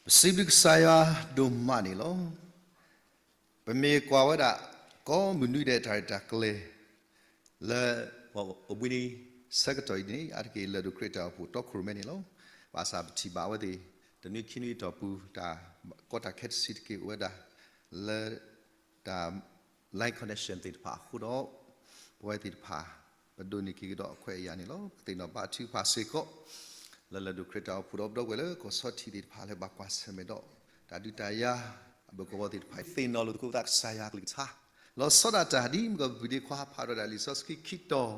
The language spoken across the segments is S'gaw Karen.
ပစံးဘျုးကစၢ်ယွၤဒိၣ်မးန့ၣ်လီၤ. ပမ့ၢ်ကွၢ်ဝဲဒၣ် ကိးမုၢ်နွံဒဲးတၢ်ရဲၣ်တၢ်ကျဲၤ လၢအိၣ်ဘှံးနံၤဆၢကတီၢ်အံၤန့ၣ် အါတက့ၢ်လၢၢ်ဒိၣ်ခရံာ်တၢ်အိၣ်ဖှိၣ်တီခိၣ်ရိၣ်မဲန့ၣ်လီၤ. ဘၣ်ဆၣ်ပထံၣ်ဘၣ်အဝဲသ့ၣ် တနွံခံနွံအတီၢ်ပူၤ တၢ်ကီတၢ်ခဲတဆံးတက့ၢ်အိၣ်ဝဲဒၣ် လၢတၢ် line connection သ့ၣ်တဖၣ်အဃိဒီး ပဝဲသ့ၣ်တဖၣ် ပဒိးန့ၢ်က့ၤကဒီးအခွဲးအယာ်န့ၣ်လီၤ. ပသ့ၣ်နီၣ်ဘါထုကဖၣ်စ့ၢ်ကီး လၢလၢၢ်ဒိၣ်ခရံာ်တၢ်အိၣ်ဖှိၣ်ဒီးပဒီပုၢ်ဝဲၢ်လၢကီၢ်ဆီထံးသ့ၣ်တဖၣ် လၢဘၣ်ကွၢ်ဆၢၣ်မဲာ်ဒီး တၢ်ဒုးတၢ်ယၤ အဘၢၣ်ကဝီၤသ့ၣ်တဖၣ် သ့ၣ်နီၣ်လိာ်သကိးသးကစၢ်ယွၤအကလုၢ်ကထါ လီၤဆီဒၣ်တၢ်ဒ်မုၢ်ကီၢ်ပပှၤဒ့ခွါဟးဖးထီၣ်ဝဲဒၣ်လံာ်စီဆှံခံတီၤ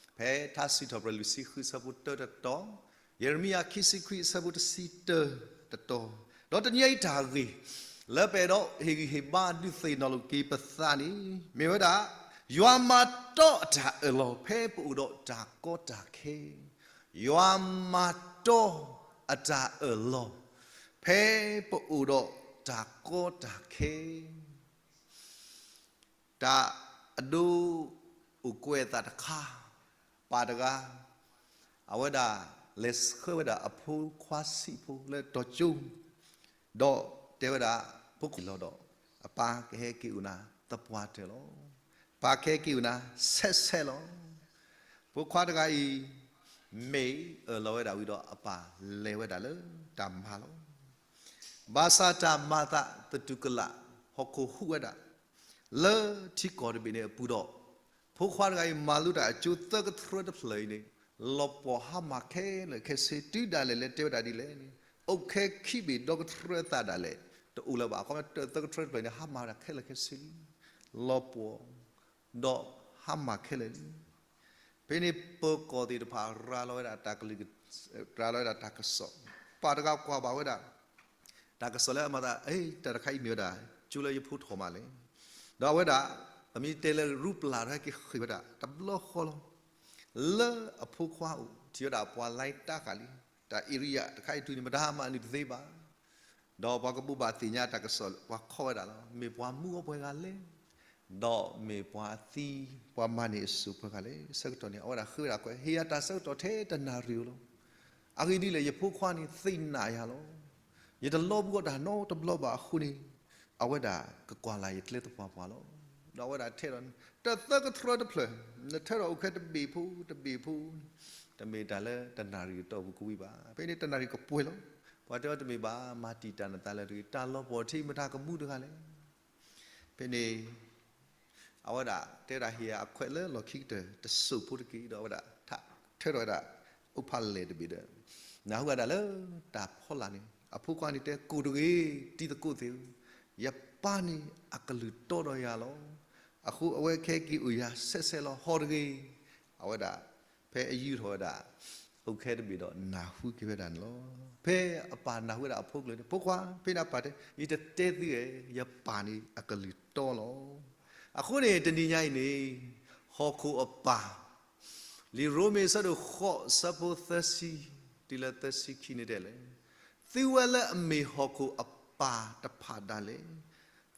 ဖဲထါစံးထီၣ်ပတြၢၤလွံၢ်ဆံဃုအဆၢဖိတၢတတီၤ, ယံးရမံယၤခံဆံခွံအဆၢဖိတဆံတၢတတီၤ, ဒီးတနံၤအံၤတၢ်ဂ့ၢ် လၢပအဲၣ်ဒိးဟ့ၣ်ဂံၢ်ဟ့ၣ်ဘါဒုးသ့ၣ်နီၣ်လိာ်က့ၤပသးန့ၣ် မ့ၢ်ဝဲဒၣ် ယွၤမၤတီအတၢ်အၢၣ်လီၤ ဖဲပအိၣ်ဒီးတၢ်ကီတၢ်ခဲ, ယွၤမၤတီအတၢ်အၢၣ်လီၤ ဖဲပအိၣ်ဒီးတၢ်ကီတၢ်ခဲ တၢ်အဒိအိၣ်ကွဲးအသးတခါ, ပၢ်တဂၤ အဝဲဒၣ်လဲၤဆှၢဝဲဒၣ်အဖိခွါဆံးဖိလၢတီၤကၠိ, ဒီးတဲဝဲဒၣ် ဖိခွါလီၤဒီး အပၢ်ကဟဲက့ၤအိၣ်နၤသပှၢ်တၢၢ်လီၤ. ပၢ်ကဟဲက့ၤအိၣ်နၤဆဲးဆဲးလီၤ. ဖိခွါတဂၤအံၤ မ့ၢ်အၢၣ်လီၤဝဲဒၣ်ဝံၤဒီးအပၢ်လဲၤဝဲဒၣ်လၢတၢ်မၤလီၤ. ဘၣ်ဆၣ်တၢ်မၤသးသတူၢ်ကလာ် ဟီၣ်ခိၣ်ဟူးဝဲဒၣ် လၢထံကီၢ်တဘ့ၣ်န့ၣ်အပူၤဒီး ဖိခွါတဂၤအံၤမၤလိတၢ်အကၠိသၢကထြၢတဖျၢၣ်အံၤန့ၣ် လီၤပှီၢ်ဟါမၢ်ခဲလၢာ်ခဲဆ့ တုၤဒၣ်လဲာ်လဲၤတဲဝဲဒၣ်ဒ်လဲၣ်န့ၣ် အိၣ်ခဲခံဘ့ၣ်ဒီကထြၢသးဒၣ်လဲာ် တအိၣ်လၢၤဘၣ်. အခီပညီသၢကထြၢတဖျၢၣ်န့ၣ် ဟါမၢ်ဝဲဒၣ်ခဲလၢာ်ခဲဆ့လံ. လီၤပှီၢ် ဒီးဟါမၢ်ခဲလၢာ်လံ. ဖဲန့ၣ်ပၢၤကီၢ်သ့ၣ်တဖၣ်ရၤလီၤဝဲဒၣ်တၢ်ကလုၢ် ရၤလီၤဝဲဒၣ်တၢ်ကစီၣ်, ပၢ်တဂၤကွၢ်ဘၣ်ဝဲဒၣ် တၢ်ကစီၣ်လၢအမၤသး တၢ်တခါအံၤမ့ၢ်ဝဲဒၣ် ကၠိလၢယဖိထီၣ်မးလဲၣ်. ဒီးအဝဲဒၣ် ပမ့ၢ်တဲလၢရူပျၢ်တခါက့ၤဃ့ၢ်ဝဲဒၣ် တဘျီဃီလီၤ. လၢအဖိခွါအိၣ် ထံၣ်ဝဲဒၣ်ပှၤလဲၤတၢ်ဃာ်လံ, တၢ် area တခါအံၤတုၤန့ၣ် မတၤမၤနုာ်တသ့ဘၣ်. ဒီးပှၤကဘိးဘၣ်သ့ၣ်ညါတၢ်ကစီၣ် ပှၤခီဝဲဒၣ်လီၤ. မ့ၢ်ပှၤမူအီပှဲၤဂၤလဲၣ်, ဒီးမ့ၢ်ပှၤအသံ ပှၤမၤန့ၢ်အစိၣ်ပှဲၤဂၤလဲၣ်. ဆၢကတီၢ်န့ၣ် အဝဲဒၣ်ဃ့ဝဲဒၣ်ကွဲး ဟ့ၣ်ယၤတၢ်ဆၢကတီၢ်ထဲတနၣ်ရံၣ်ဧိၤလီၤ. အဂ့ၢ်ဒ်လဲၣ် ယဖိခွါန့ၣ်သ့ၣ်နာ်ယၤလီၤ. ယတလီပှီၢ်တၢ်နီတဘျီဘၣ်အဃိန့ၣ် အဝဲဒၣ်ကကွၢ်လၢ်ယကျဲသပှၢ်ပှၢ်လီၤ. ဒီးအဝဲဒၣ်ထဲဒီး တသၢကထြၢတဖျၢၣ် နထဲဒီးအိၣ်ခဲတဘ့ၣ်ဖိ တဘ့ၣ်ဖိ တမ့ၢ်တၢ်လၢတနၣ်ရံၣ်အတီၢ်ပူၤကဝံၤဘၣ်. ဖဲန့ၣ်တနၣ်ရံၣ်ကပှဲၤလီၤ. ပှၤတဲအီၤတမ့ၢ်ဘၣ် မၤတံာ်တာ်နသးလၢတဂ့ၤ တၢ်လီၤပှီၢ်ထံမတၤကမူတဂၤလဲၣ်. ဖဲန့ၣ် အဝဲဒၣ်တဲဝဲဒၣ်ဟ့ၣ်အခွဲးလၢလီၢ်ခံကတၢၢ်တစိၢ်ဖိတက့ၢ် ဒီးအဝဲဒၣ်ထးထၢထီၣ်ဝဲဒၣ် အိၣ်ဖးလဲၢ်တဘ့ၣ်ဒီး နၢ်ဟူဝဲဒၣ်လၢတၢ်ဖီလာ်န့ၣ် အဖိခွါန့ၣ်တဲ ကိၢ်တဂ့ၤ တံၤသကိးသ့ၣ်ဧၢ, ယပၢ်န့ၣ်အကလုၢ်တီဒီးယၤလီၤ. အဃိအဝဲခဲက့ၤအိၣ်ယၤဆဲးဆဲးလီၤ ဟီၣ်တဂ့ၤ. အဝဲဒၣ် ဖဲအယူၢ်ထီၣ်ဝဲဒၣ် အိၣ်ခဲတဘ့ၣ်ဒီးနၢ်ဟူက့ၤဝဲဒၣ်န့ၣ်လီၤ. ဖဲအပၢ်နၢ်ဟူဝဲဒၣ်အဖိကျၢၤန့ၣ် ဖိခွါ ဖဲန့ၣ်အပၢ်တဲ ယတတဲသုဧါ ယပၢ်န့ၣ်အကလုၢ်တီလီၤ. အဃိန့ၣ် တနံၤညါအံၤန့ၣ် ဟီၣ်ခိၣ်အပၢ် လံာ်ရိမ့ၤအဆၢဒိၣ်ဃိး အဆၢဖိသၢဆံ တုၤလၢသၢဆံခံန့ၣ်တဲလဲၣ်, သုဝဲလၢအမ့ၢ်ဟီၣ်ခိၣ်အပၢ်တဖၣ်ဒၣ်လဲာ်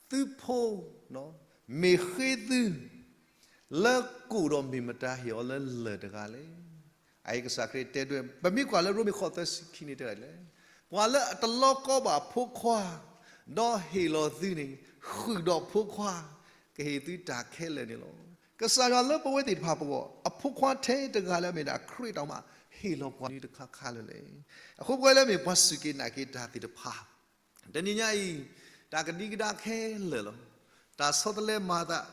သုဖိ မ့ၢ်ဃ့သု လၢကိၣ်ဒီးမ့ၢ်မတၤဟ့ၣ်အီၤလၢလၢၢ်တဂၤလဲၣ်. အအံၤကစၢ်ခရံာ်တဲဒွဲၣ် ပမ့ၢ်ကွၢ်လၢရိမ့ၤဃိးသၢဆံခံန့ၣ်တဲဒၣ်လဲၣ်, ပှၤလၢအတလီကီဘၣ်ဖိခွါ ဒီးဟ့ၣ်လီၤသုန့ၣ် ဃုာ်ဒီးဖိခွါ ကဟ့ၣ်သုတၢ်ခဲလၢာ်န့ၣ်လီၤ. ကစၢ်ယွၤလၢပဝဲသ့ၣ်တဖၣ်ပဂီၢ် အဖိခွါထဲတဂၤလၢအမ့ၢ်ဒၣ်ခရံာ်တၢ်မၤ ဟ့ၣ်လီၤပှၤန့ၣ်တခါခါလၢာ်လဲၣ်. အဃိပဝဲလၢမ့ၢ်ပှၤစူၢ်က့ၤနာ်က့ၤတၢ်သ့ၣ်တဖၣ် တနံၤညါအံၤ တၢ်ကဒံကဒါခဲလၢာ်လီၤ. တၢ်ဆီတလဲမၤသး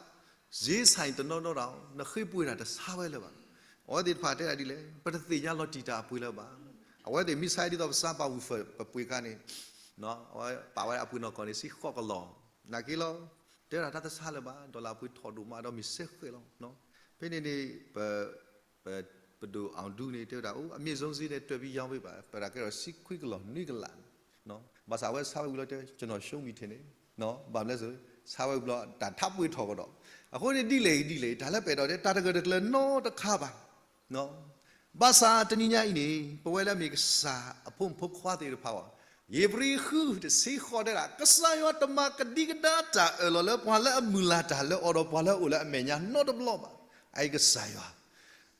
စ့ဆၣ်အံၤတနီၤနီၤဒီး နဃ့ပှ့ၤတၢ်တဆါဝဲလၢၤဘၣ်. အဝဲသ့ၣ်တဖၣ်တဲဒၣ်ဒ်လဲၣ် ပတသ့ၣ်ညါလီၤတံၢ်တၢ်အပှ့ၤလၢၤဘၣ်. အဝဲသ့ၣ်မ့ၢ်ဆါဒ်သိးပစါပာ်ဝုၣ်ဖၢၣ်ပပှ့ၤခါန့ၣ် အဝဲပာ်ဝဲဒၣ်အပှ့ၤနီၢ်ကီၢ်န့ၣ် ဆံဃိးကလီၢ် နာ်က့လီၤ. တဲဝဲဒၣ်တၢ်တဆါလၢၤဘၣ် ဒီးလၢအပှ့ၤထီၣ်ဒိၣ်မးဒီးမ့ၢ်စဲဃဲးလီၤ. ဖဲန့ၣ်န့ၣ် ပ ပဒိၣ်အီၤဒူန့ၣ် တဲဝဲဒၣ် အိၣ် အမြင့်ဆုံးဈေးန့ၣ် တွဲပြီးရောင်းပေးပါ ပဝဲဒၣ်ကဲဒီးဆံခွံကလီၢ် နွံကလးန့ၣ်, ဘၣ်ဆၣ်အဝဲဆါဝဲဝံၤလီၤတဲ ကျွန်တော်ရှုံးပြီထင်တယ်, ဘၣ်မနုၤလဲၣ် ဆါဝဲဝံၤဘျီ တၢ်ထးပှ့ၤထီၣ်ကဒီး, အဃိန့ၣ်ဒ်လဲၣ်ဒ်လဲၣ် တၢ်လၢပအဲၣ်ဒိးတဲ တၢ်တဂၢၢ်တကျၢၤနီတခါဘၣ် ဘၣ်ဆၣ်တနံၤညါအံၤန့ၣ် ပဝဲလၢအမ့ၢ်ကစၢ်အဖိမုၣ်ဖိခွါသ့ၣ်တဖၣ်အံၤ, ဧ့ၤဘြံၤဃုတဆံဃိးတဲဒၣ် ကစၢ်ယွၤတမၤကဒံကဒါတၢ်အၢၣ်လီၤလၢပှၤလၢအမုၢ်လၢ်တၢ်လၢအီၤဒီးပှၤလၢအအိၣ်လၢအမဲာ်ညါနီတဘျီဘၣ်. အအံၤကစၢ်ယွၤ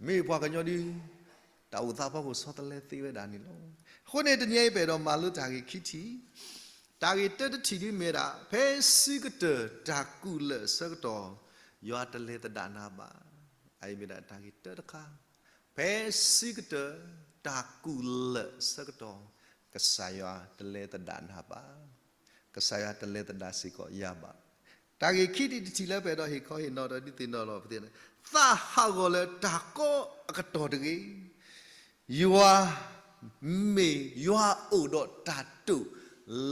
မ့ၢ်ပှၤကညီဒု တၢ်အိၣ်သးဖီခိၣ်ဆီတလဲသ့ဝဲဒၣ်န့ၣ်လီၤ. အဃိန့ၣ်တနံၤအံၤပအဲၣ်ဒိးမၤလိတၢ်ဂ့ၢ်ခံထံၣ်, တၢ်ဂ့ၢ်တၢတထံၣ်ဒ်မ့ၢ်ဒၣ် ဖဲစုကတၢၢ်တၢ်ကူၣ်လၢာ်အဆၢကတီၢ် ယွၤတလဲၤသဒၣ်နၤဘၣ်. အအံၤမ့ၢ်ဒၣ်တၢ်ဂ့ၢ်တၢတခါ, ဖဲစုကတၢၢ်တၢ်ကူၣ်လၢာ်အဆၢကတီၢ် ကစၢ်ယွၤတလဲၤသဒၣ်နၤဘၣ်. ကစၢ်ယွၤတလဲၤသဒၣ်စ့ၢ်ကီးယၤဘၣ်. တၢ်ဂ့ၢ်ခံထံၣ်တထံၣ်လၢပအဲၣ်ဒိးဟ့ၣ်ခီဟ့ၣ်နီၤဒီးဒုးသ့ၣ်နီၣ်လီၤပသ့ၣ်, သးဟးဂီၤလၢတၢ်ကီအကတီၢ်တဂ့ၤ. ယွၤ မ့ၢ်ယွၤအိၣ်ဒီးတၢ်တိာ်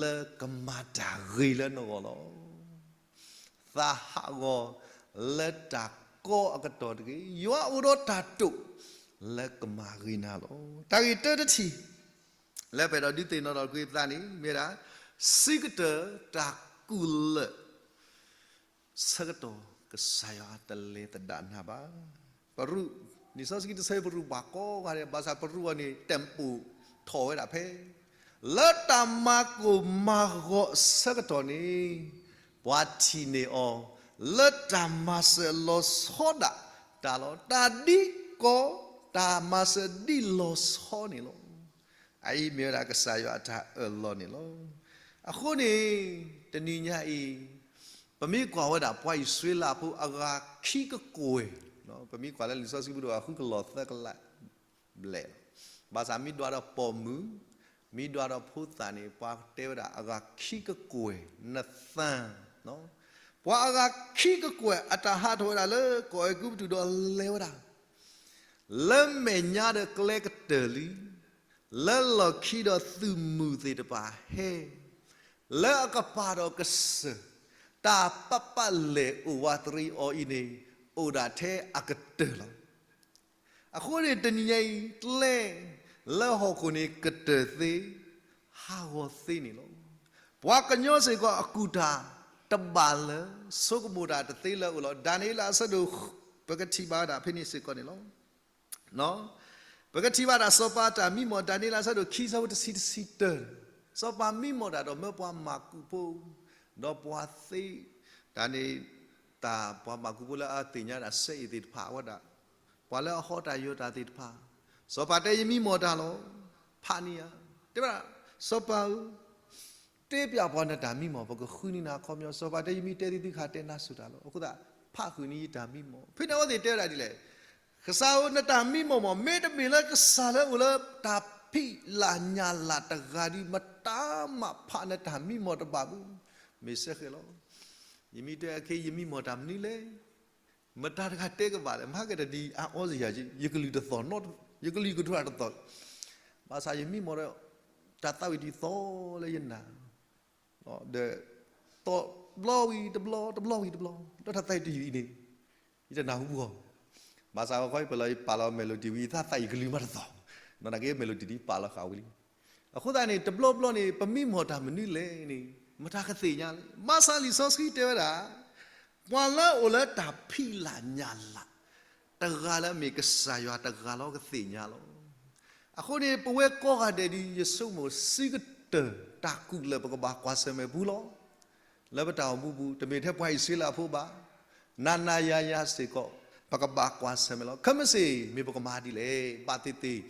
လၢကမၤတၢ်ဂ့ၤလၢနဂီၢ်လီၤ. သးဟးဂီၤလၢတၢ်ကီအကတီၢ်တဂ့ၤ, ယွၤအိၣ်ဒီးတၢ်တိာ်လၢကမၤဂ့ၤနၤလီၤ. တၢ်ဂ့ၢ်တၢတထံၣ် လၢပအဲၣ်ဒိးဒုးသ့ၣ်နီၣ်ထီၣ်ကွံာ်ပသးန့ၣ် မ့ၢ်ဒၣ် စုကတၢၢ်တၢ်ကူၣ်လၢာ် ဆၢကတီၢ် ကစၢ်ယွၤတလဲၤသဒၣ်နၤဘၣ်. ပရူး, လံာ်စီဆှံတဆၢပရူးဘၣ်ကိးဂၤဒဲး ဘၣ်ဆၣ်ပရူးအီၤန့ၣ် တၢ်ပိာ်ထီၣ်ဝဲဒၣ်ဖဲ လၢတၢ်မၤကိၢ်မၤဂီၤအဆၢကတီၢ်န့ၣ် ပှၤထံၣ်န့ၢ်အီၤ လၢတၢ်မၤစၢၤလီၤဆီဒၣ်တၢ်လီၤ. တၢ်ဒ်ကီ တၢ်မၤစၢၤဒ်လီၤဆီန့ၣ်လီၤ. အအံၤမ့ၢ်ဝဲဒၣ်ကစၢ်ယွၤအတၢ်အၢၣ်လီၤန့ၣ်လီၤ. အဃိန့ၣ် တနံၤညါအံၤ ပမ့ၢ်ကွၢ်ဝဲဒၣ်ပှၤအံၣ်စရ့လးဖိအဂၤခံကကွဲၢ်, ပမ့ၢ်ကွၢ်လၢလံာ်စီဆှံပူၤဒီး အဃုကလီၢ်သၢကလးဘျဲၣ်လီၤ. ဘၣ်ဆၣ်မ့ၢ်ဒွးဒီးပိာ်မုၣ်, မ့ၢ်ဒွးဒီးဖိသၣ်န့ၣ် ပှၤတဲဝဲဒၣ်အဂၤခံကကွဲၢ် နသၢ, ပှၤအဂၤခံကကွဲၢ် အတၢ်ဟးထီၣ်ဝဲဒၣ်လၢ ကီၢ်အဲၤကူပတူးဒီးလဲၤဝဲဒၣ် လၢမဲာ်ညါဒီးကျဲကတၢၢ်လံ, လၢလီၢ်ခံဒီးသုးမုၢ်သ့ၣ်တဖၣ်ဟဲ, လၢအကပၤဒီးကစၢၢ်, တၢ်ပာ်ပာ်လဲၢ်အိၣ်ဝးတရံးအီၤအံၤန့ၣ် အိၣ်ဒၣ်ထဲအကတၢၢ်လီၤ. အဃိန့ၣ်တနံၤညါအံၤ ကျဲလၢဟီၣ်ခိၣ်န့ၣ်ကတၢၢ်သ့, ဟးဂီၤသ့န့ၣ်လီၤ. ပှၤကညီစ့ၢ်ကီးအကူၣ်တၢ်တဘၣ်လၢ ဆိကမိၣ်တၢ်တသ့လၢအအိၣ်လီၤ. ဒၤနံးယ့လးအဆၢဒိၣ် ပကထံၣ်ဘၣ်ဝဲဒၣ်ဖဲန့ၣ်စ့ၢ်ကီးန့ၣ်လီၤ. ပကထံၣ်ဘၣ်တၢ်စီၤပၤတၢ်မံမီၢ် ဒၤနံးယ့လးအဆၢဒိၣ်ခံ အဆၢဖိတဆံတဆံတၢ, စီၤပၤမံမီၢ်တၢ်ဒီးမၢပှၤမၤကူးဖိ, ဒီးပှၤသ့, တၢ်န့ၣ် တၢ်ပှၤမၤကူးဖိလၢအသ့ၣ်ညါတၢ်ဆၢအ့ၣ်သ့ၣ်တဖၣ်ဝဲဒၣ်, ပှၤလၢအဟီတၢ်ယၢၤတၢ်သ့ၣ်တဖၣ်, စီၤပၤတဲယမံမီၢ်တၢ်လီၤ, ဖးန့ၢ်ဧါ, တဲဝဲဒၣ်, စီၤပၤဧၢ တဲပၠးပှၤနတၢ်မံမီၢ် ပကဃုန့ၢ်နၤအခီပညီ. စီၤပၤတဲယမ့ၢ်တဲသ့သုခါတဲနါစိၤတၢ်လီၤ. အဃိသတး ဖးဃုာ်န့ၢ်ယတၢ်မံမီၢ်. ဖဲန့ၣ်အဝဲသ့ၣ်တဲဝဲဒၣ်ဒ်လဲၣ်, ကစၢ်ဧၢ နတၢ်မံမီၢ်မီၢ် မ့တမ့ၢ်လၢကစၢ်လၢအိၣ်လၢတၢ်ဖံးလၢ်ညၣ်လၢ်တဂၤဒီး မတၤမးဖးနတၢ်မံမီၢ်တဘၣ်ဘၣ်. မ့ၢ်စဲဃဲးလီၤ. ယမ့ၢ်တဲအခဲ ယမံမီၢ်တၢ်မနုၤလဲၣ်. မတၤတဂၤတဲကဘၣ်လဲၣ်. မဟါကတၢၢ်ဒ်အါအီစယၤ, ယကလုၢ်တသီၣ်နီတ, ယကလုၢ်ကထူၣ်တသီၣ်, ဘၣ်ဆၣ်ယမံမီၢ်ဒီး တၢ်သးဝံၣ်တံၢ်သီၣ်လၢယနၢ်, ဒီး သီၣ်တဘျီဝံၤတဘျီ, တဘျီဝံၤတဘျီ, ဒီးတၢ်သးဝံၣ်တယုၢ်အံၤန့ၣ် ယတနၢ်ဟူဘၣ်. ဘၣ်ဆၣ်အဃိ ယပာ်လီၤ ယပာ်လီၤ melody ဝံၤ ယသးသးအံၤကလုၢ်မးတသီၣ်, နီၢ်နၢ်က့ melody ဒ်ပာ်လီၤဃာ်ဝံၤလံ. အဃိသတးန့ၣ် တဘျီဘျီန့ၣ် ပမံမီၢ်တၢ်မနုၤလဲၣ်န့ၣ် မတၤကသ့ၣ်ညါလဲၣ်. ဘၣ်ဆၣ်လံာ်စီဆှံတဲဝဲဒၣ် ပှၤလၢအအိၣ်လၢတၢ်ဖံးလၢ်ညၣ်လၢ် တဂၤလၢအမ့ၢ်ကစၢ်ယွၤတဂၤလီၤကသ့ၣ်ညါလီၤ. အဃိန့ၣ် ပဝဲကိးဂၤဒဲးဒ် ယဆိကမိၣ် စုကတၢၢ်တၢ်ကူၣ်လၢာ် ပကဘၣ်ကွၢ်ဆၢၣ်မဲာ်ပူၤလီၤ. လၢပတၢ်အိၣ်မူပူၤ တမ့ၢ်ထဲပှၤအံၣ်စရ့လးဖိဘၣ်, နၤနၤယၤယၤစ့ၢ်ကီး ပကဘၣ်ကွၢ်ဆၢၣ်မဲာ်လီၤ. ခဲမုၢ်ဆ့ၣ် မ့ၢ်ပကမၤဒ်လဲၣ် ဘၣ်သ့ၣ်သ့ၣ်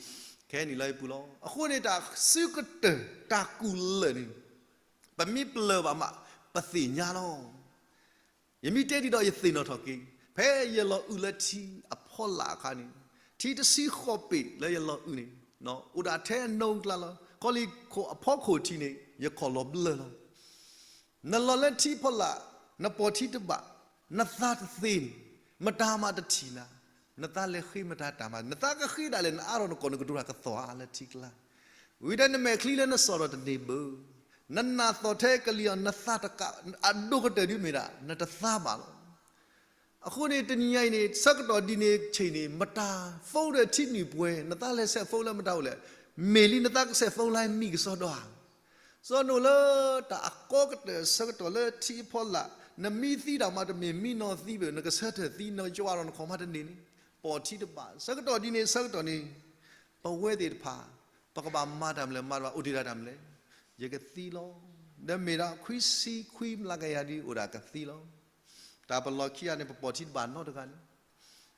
ခဲနံၣ်လၢအပူၤလီၤ. အဃိန့ၣ် တၢ်စုကတၢၢ်တၢ်ကူၣ်လၢာ်န့ၣ် ပမ့ၢ်ပလၢၢ်ဘၣ်မး ပသ့ၣ်ညါလီၤ. ယမ့ၢ်တဲဒ်ဒီးယသ့ၣ်နီၣ်ထီၣ်က့ၤ, ဖဲယလီၤအုၣ်လၢထံအဖီလာ်အခါန့ၣ်, ထံတဆံဃိးပ့ၤလၢယလီၤအုၣ်န့ၣ်, အိၣ်ဒၣ်ထဲအနိကျါလီၤ. ခီလံခိၣ်အဖီခိၣ်ထံန့ၣ် ယခီၣ်လီၤဘျၢလီၤ. နလီၤလၢထံဖီလာ်, နပိာ်ထံတဘၣ်, နသးတသ့န့ၣ်, မတၤမးတထံၣ်နၤ, နသးလဲၤဃ့မတၤတၢ်မၤ, နသးကဃ့ဒၣ်လဲာ် နအါထီၣ်နကိာ်နကဒိၣ်တၢ်ကသီၣ်ဧါလၢထံကျါ ဝံၤဒီးနမဲာ်ချံလၢနစီၢ်ထီၣ်တန့ၢ်ဘၣ်, နနာ်သီၣ်ထဲကလံၤအီၤ နသးတကး အဒိၣ်ကတၢၢ်ဒ်မ့ၢ်ဒၣ် နတသးဘၣ်လီၤ. အဃိန့ၣ် တနံၤညါအံၤန့ၣ် ဆၢကတီၢ်ဒ်န့ၣ်ဆ့ၣ်န့ၣ် မတၤ phone ဒီးထံနုာ်ပှဲၤ နသးလဲၤဆဲး phone လၢမတၤအိၣ်လဲၣ်, မ့ၢ်လံနသးကဆဲး phone လၢမံကစီဒီဧါ. စီၤနိၣ်လၢတၢ်အကီကတၢၢ်ဆၢကတီၢ်လၢထံအဖီလာ်, နမံသံတၢ်မးတမ့ၢ်မံနီၤသံဘၣ်, နကဆၢထၢၣ်သံ နကယွၤဒီးနခီၣ်မးတန့ၢ်န့ၣ်, ပိာ်ထံတဘၣ်, ဆၢကတီၢ်ဒ်န့ၣ် ဆၢကတီၢ်န့ၣ် ပဝဲသ့ၣ်တဖၣ် ပကဘၣ်မၤတၢ်မနုၤလဲၣ်, မၤတဘၣ်အိၣ်တ့ၢ်ဒၣ်တၢ်မနုၤလဲၣ်, ယကသံလီၤ. ဒီးမ့ၢ်ဒၣ်ခွံဆံခွံမျးကယၤဒ်အိၣ်ဒၣ်ကသံလီၤ. တၢ်ပလီၢ်ခံဂၤန့ၣ် ပပိာ်ထံတဘၣ်နီတဂၤန့ၣ်,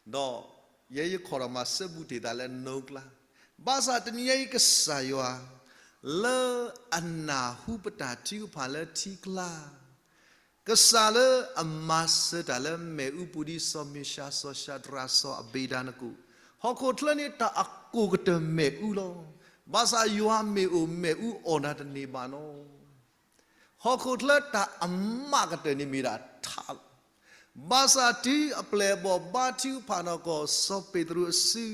ဒီးယဲယခီၣ်ထီၣ်မၤစၢၤဘူးတ့ၢ်သးလၢနိကျါ, ဘၣ်ဆၣ်တနံၤညါအံၤကစၢ်ယွၤ လၢအနၢ်ဟူပတၢ်ထုကဖၣ်လၢထံကျါ, ကစၢ်လၢအမၤစၢၤတၢ်လၢမ့ၣ်အူပူၤဒ်စီၤမ့ၡါ စီၤၡၤဒြး စီၤအဘ့းနကိၣ်, ဟီၣ်ခိၣ်ချၢန့ၣ်တၢ်အကိၢ်ကတၢၢ်မ့ၣ်အူလီၤ. ဘၣ်ဆၣ်ယွၤမ့ၣ်အူ မ့ၣ်အူအိၣ်နၤတန့ၢ်ဘၣ်နီၤ. ဟီၣ်ခိၣ်ချၢတၢ်အမးကတၢၢ်န့ၣ်မ့ၢ်ဒၣ်ထးလီၤ. ဘၣ်ဆၣ်တုၤအပျဲၢ်အဘီၣ်ဘါထုကဖၣ်နီၢ်ကီၢ် စီၤပ့းတရူးအစု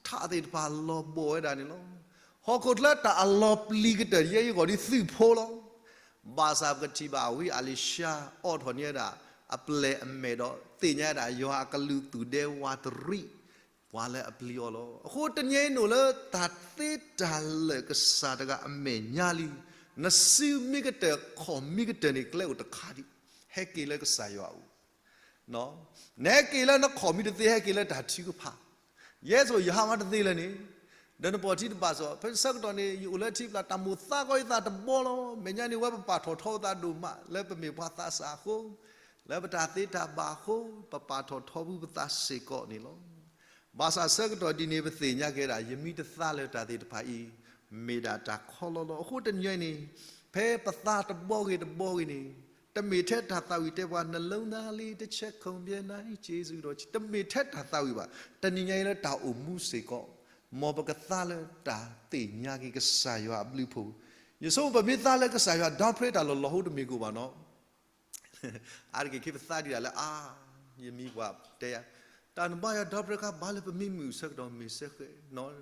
ထးသ့ၣ်တဖၣ်လီၤဘီၣ်ဝဲဒၣ်န့ၣ်လီၤ. ဟီၣ်ခိၣ်ချၢတၢ်အလီၤပျံၤကတၢၢ် ယဲယဂီၢ်ဒ်သုးဖိလီၤ. ဘၣ်ဆၣ်ပကထံၣ်ဘၣ်ဝံအလံၤၡါ အိးထီၣ်န့ၢ်ဝဲဒၣ် အပျဲၢ်အမဲာ်ဒီး သ့ၣ်ညါဒၣ်ယွၤအကလူးသူၣ်ဒဲဝးတရံး ပှၤလၢအပျံၤအီၤလီၤ. အဃိတနံၤအံၤနအိၣ်လၢတၢ်သ့တၢ်လၢာ်ကစၢ်တဂၤအမဲာ်ညါလံ, နစုမ့ၢ်ကတၢၢ်ခီၣ်မ့ၢ်ကတၢၢ်န့ၣ် ကျဲအိၣ်တခါဒံး, ဟဲက့ၤလၢကစၢ်ယွၤအအိၣ် နဟဲက့ၤလၢနခီၣ်မ့ၢ်တသ့ ဟဲက့ၤလၢတၢ်ထုကဖၣ်, ယဲသိးယဟးမးတသ့လၢန့ၣ်, ဒီးနပိာ်ထံတဘၣ်စီၤ ဖဲဆၢကတီၢ်န့ၣ် ယအိၣ်လၢထံပျၢ် တၢ်မိၣ်သးကီယသးတဘီလီၤ. မဲာ်ညါန့ၣ် ဝဲပပာ်ထီၣ်ထီပသးဒိၣ်မး လၢပမ့ၢ်ပှၤသးစၢ်အဃိ, လၢပတၢ်သ့တၢ်ဘၣ်အဃိ, ပပာ်ထီၣ်ထီဘၣ်ပသးစ့ၢ်ကီးန့ၣ်လီၤ. ဘၣ်ဆၣ်ဆၢကတီၢ်ဒ်န့ၣ် ပသ့ၣ်ညါက့ၤဒၣ် ယမ့ၢ်တသးလၢတၢ်သ့ၣ်တဖၣ်အံၤ မ့ၢ်ဒၣ်တၢ်ခီလီၤလီၤ. အဃိတနံၤအံၤန့ၣ် ဖဲပသးတဘီဂ့ၤတဘီဂ့ၤန့ၣ် တမ့ၢ်ထဲတၢ်သးဝံၣ်တဲပှၤ နှလုံးသားလေးတစ်ချက်ခုန်ပြင်းနိုင် ကျေးဇူးတော်ကြီး တမ့ၢ်ထဲတၢ်သးဝံၣ်ဘၣ်. တနံၤညါအံၤလၢတၢ်အိၣ်မူစ့ၢ်ကီး မ်ပကသးလၢတၢ်သ့ၣ်ညါက့ၤကစၢ်ယွၤအဘျုးအဖှိၣ်, ယဆိကမိၣ်ပမ့ၢ်သးလၢကစၢ်ယွၤ ဒီဖျၢတၢ်လီၢ်လီၤဟိတမ့ၢ်ကအိၣ်ဘၣ်နီၤ အါတက့ၢ်ခဲပသးဒံးဒၣ်လၢ အါ, ယမံၤပှၤတဲယၤ, တၢ်နဘါယွၤ ဒီဖျၢခါ ဘၣ်လၢပမံမုာ်ဆၢကတီၢ်မ့ၢ်စဲဃဲ,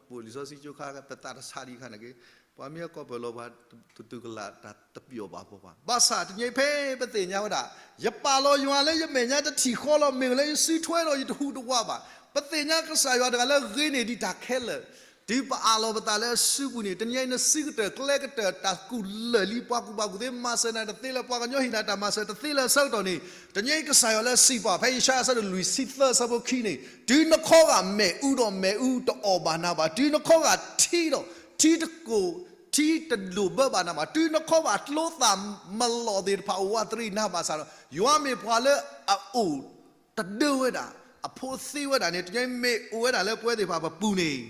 ပအိၣ်လံာ်စီဆှံကၠိခါ ပသးတဆါဒံးခါန့ၣ်က့, ပှၤမ့ၢ်အကီၢ်ပၢၢ်လီၤပှၤ တတုၤကလာ်တၢ်တပျီၣ်ဘၣ်ဘီဘၣ်. ဘၣ်ဆၣ်တနံၤအံၤဖဲပသ့ၣ်ညါဝဲဒၣ် ယပာ်လီၤယွၤလၢယမဲာ်ညါတထံၣ်ဃီလီၤ, မ့ၢ်လၢယစုထွဲဒီးယတဟူးတဝးဘၣ်. ပသ့ၣ်ညါကစၢ်ယွၤတဂၤလၢဂ့ၤန့ၢ်ဒံးတၢ်ခဲလၢာ် တုၤပအးလီၤပသးလၢအစုပူၤန့ၣ်, တနံၤအံၤ နစုကတၢၢ်ကျဲကတၢၢ်တၢ်ကူၣ်လၢာ်လံ, ပှၤကူၣ်ဘၣ်ကူၣ်သ့ မၤစၢၤနၤတသ့လၢၤ, ပှၤကညီဟ့ၣ်နၤတၢ်မၤစၢၤတသ့လၢၤအဆၢကတီၢ်န့ၣ်, တနံၤအံၤကစၢ်ယွၤလၢစံးပာ် ဖဲယၡါယၤအဆၢဒိၣ်လွံၢ်ဆံသၢ အဆၢဖိခံန့ၣ်, တုၤနခီဂာ်မ့ၣ်အူဒီးမ့ၣ်အူတအီၣ်ဘၣ်နၤဘၣ်, တုၤနခီဂာ်ထံဒီးထံတကိၢ် ထံတဒိၣ်ဘၢဘၣ်နၤဘၣ်, တုၤနခီဂာ်ကျိသၣ်မလီၢ်သ့ၣ်တဖၣ် အိၣ်ဝးတရံးနၤဘၣ်ဆၣ်ဒီး, ယွၤမ့ၢ်ပှၤလၢအအိၣ် တဒၢဝဲဒၣ်, အဖိသ့ဝဲဒၣ်န့ၣ်, တနံၤအံၤမ့ၢ်အိၣ်ဝဲဒၣ်လၢပဝဲသ့ၣ်တဖၣ်ပပူၤန့ၣ်,